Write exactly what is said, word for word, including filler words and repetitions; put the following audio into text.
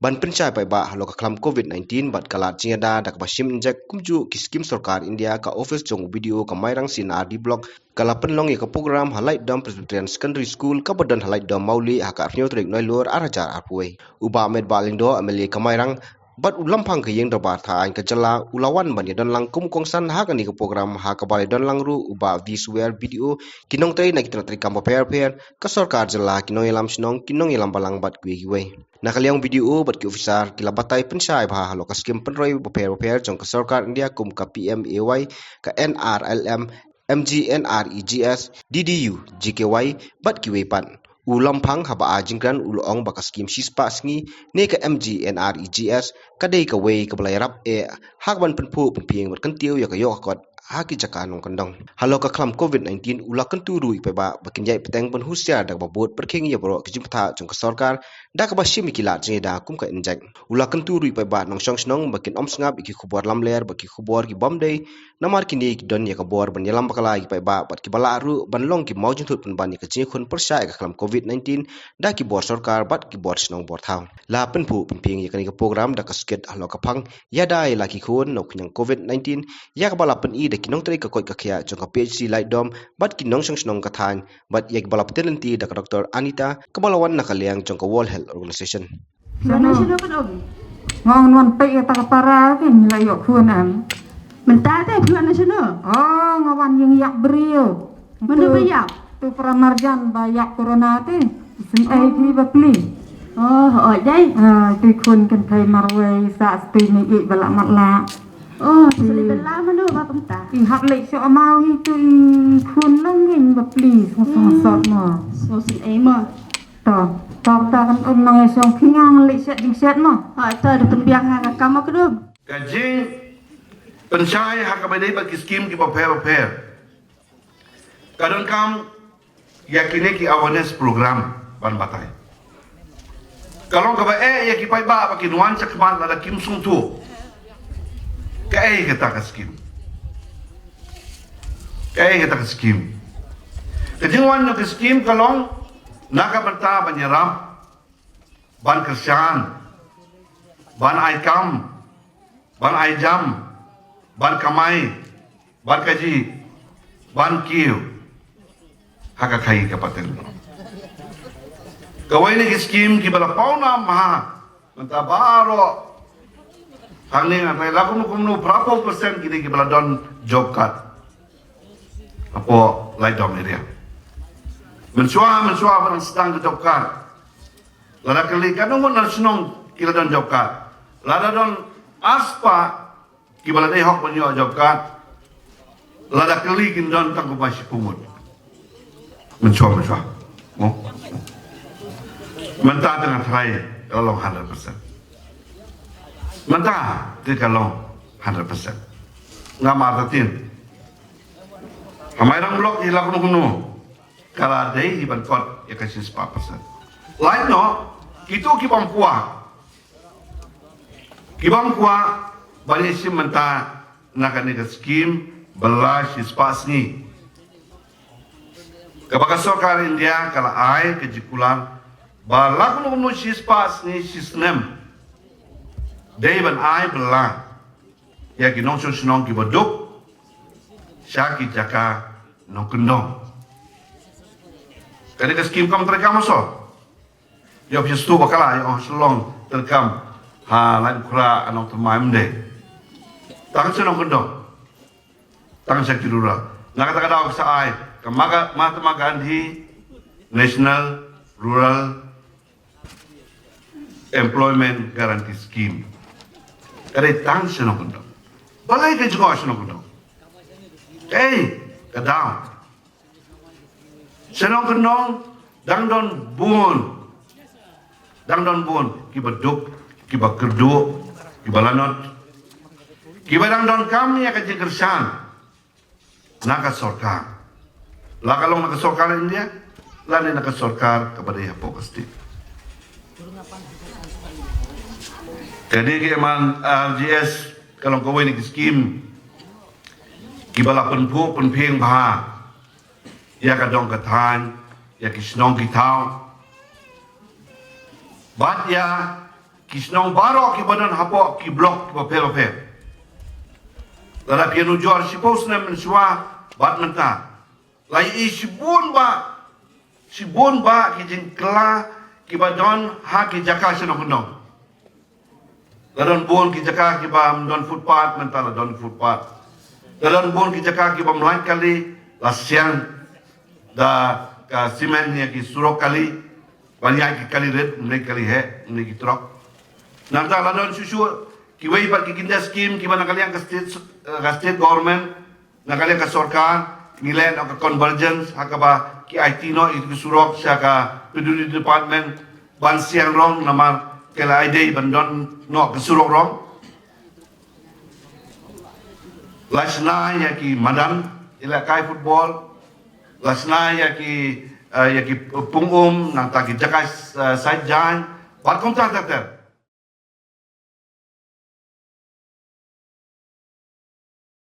ban pynshai paidbah halor ka khlam covid nineteen bad ka lad jingïada da kaba shim injek. Kumjuh ki skim sorkar India, ka office jong u B D O ka Mairang C and R D Block ka la pynlong ïa ka program ha Laitdom Presbyterian Secondary School kaba don ha Laitdom Mawlieh ha ka arphew tarik Naiwieng arhajar arphew. U Bah Metbah Lyngdoh, M L A ka Mairang, bad u Lamphang ka ïing dorbar thaw aiñ ka jylla u la wan ban ïadon lang kum u kongsan ha kane ka program, ha kaba la ïadon lang ruh u Bah V Suwer, B D O, ki nongtrei na ki tnat treikam bapher bapher, ka sorkar jylla, ki nongïalam shnong, ki nongïalam balang bad kiwei kiwei. Na ka liang B D O bad ki officer ki la batai pynshai bha halor ka skim pynroi bapher bapher jong ka sorkar India kum ka P M A Y, ka N R L M, M G N R E G S, D D U G K Y bad kiwei pat. U Lamphang haba ai jingkren u la ong ba ka skim shispah sngi ne ka M G N R E G S ka dei kawei kaba la ïarap eh ha kaban pynphuh pynphieng bad kyntiew ïa ka ïoh ka kot ha ki jaka nongkyndong. Halor ka khlam covid nineteen u la kyntu ruh ïa ki paidbah ba kin ïai bteng ban husiar da kaba bud pyrkhing ïa baroh ki jingbatai jong ka sorkar da kaba shim ïa ki lad jingïada kum ka injek. U la kyntu ruh ïa ki paidbah nongshong shnong ba kin ym sngap ïa ki khubor lamler bad ki khubor ki bym dei, namar kine ki don ïa ka bor ban ïalam bakla ïa ki paidbah bad kiba lah ruh ban long ki maw jingthut pynban ïa ka jingkhun pyrshah ïa ka khlam covid nineteen da ki bor sorkar bad ki bor shnong bor thaw. La pynphuh pynphieng ïa kane ka program da ka skit halor ka phang ïada ïa la ki khun na u khñiang covid nineteen, ïa kaba la pyni da ki nongtrei ka koit ka khiah jong ka P H C Laitdom bad ki nongshong shnong ka thaiñ, bad ïa kaba la pynlynti da ka Doctor Anita kaba la wan na ka liang jong ka World Health Organization. Shano shano kan, Om? Nga wan peit ïa kata ka para, ki la ïoh khun em. Mynta te phi wan na shano? Oh, nga wan ïeng ïap briew. Mano ba ïap? Tu para marjan ba ïap corona te. Sngewsih phi ba pli. Oh, oh, dei. Ah, tu khun kynthei marwei sa sti ni i ba la mat la. Oh, sli bela mano ba kumta. I hap leh sho amau hi tu i khun long ngin ba pli song song sot mo. Sngewsih mo. To, to, to kan um nang ïa shong phi ngang leh shet jing shet mo. Ha, to da pynbiang ha ka kam ka dum. Ka jingpynshai ha kaba dei bad ki skim kiba pher bapher. Ka donkam ïa kine ki awareness program ban batai. Ka long kaba eh ïa ki paidbah ba kin wan shakhmat lada kim sngewthuh. Kaei kata ka skim. Kaei kata ka skim. Ka jingwan jong ka skim ka long na ka bynta ban ïarap, ban kyrshan, ban ai kam, ban ai jam, ban kamai, ban kajih, ban kiew ha ka khaii ka pateng. Kawei na ki skim kiba la paw nam ha mynta baroh hangne, nga tharai la kumno kumno phra phew percent kine kiba la don job card hapoh Laitdom area. Mynshuwa, mynshuwa ba dang sdang ka job card, lada kylli katno ngut na shnong ki la don job card. Lada don arspah kiba la dei hok ban ïoh job card, lada kylli kin don tang kumba shiphew ngut. Mynshuwa, mynshuwa. Mo? Mynta te nga tharai ka la long hundred percent. Mynta te ka long hundred percent. Nga martatien. Ha Mairang block hi la kumno kumno. Ka la dei hi ban kot ïa ka shispah percent. Lait noh, kito ki bym kwah. Ki bym kwah ban ïashim bynta na kane ka skim ba la shispah sngi. Kaba ka sorkar India ka la ai ka jingkular ba la kumno kumno shispah sngi shisnem. Dei ban ai bylla ïa ki nongshong shnong kiba duk sha ki jaka nongkyndong. Kane ka skim kam treikam ha sor. Ïoh phi sngewthuh ba ka la ïoh ha Shillong treikam ha Laitumkhrah, ha Nongthymmai, ym dei. Tang sha nongkyndong. Tang sha ki rural. Na kata ka daw sa ai ka Maga-, Mahatma Gandhi National Rural Employment Guarantee Scheme. Ka dei tang sha nongkyndong. Balei ka jngoh sha nongkyndong? Ei, ka daw. Sha nongkyndong dang don bun. Dang don bun kiba duk, kiba kyrduh, kiba lanot, kiba dang donkam ïa ka jingkyrshan na ka sorkar. La ka long na ka sorkar India, lane na ka sorkar kaba dei hapoh ka state. Kane ka M R G S ka long kawei na ki skim kiba la pynphuh pynphieng bha ïa ka dong ka thaiñ, ïa ki shnong ki thaw, bad ïa ki shnong baroh kiba don hapoh ki block kiba pher ba pher. Lada phi ïanujor shiphew snem mynshuwa bad mynta, la ïohi shibun bah, shibun bah ki jingkylla kiba don ha ki jaka shnong kyndong. La don bun ki jaka kiba ym don footpath, mynta la don footpath. La don bun ki jaka kiba ym lait kali, la siang da ka cement ïa ki surok kali, ban ïaid ki kali rit, ym dei kali heh, ym dei ki trok. Nangta la don shuh shuh kiwei pat ki khyndiat skim kiba na ka liang ka state, eh, ka state government, na ka liang ka sorkar, ngi leh noh ka convergence, ha kaba ki aiti noh ïa ki surok sha ka P W D department, ban siang rong namar ka la ai dei ban don noh ka surok rong. La shna ïa ki madan ïalehkai football, la shna ïa ki, eh, ïa ki pung um, nangta ki jaka, eh, sait jaiñ, bad kumta ter ter.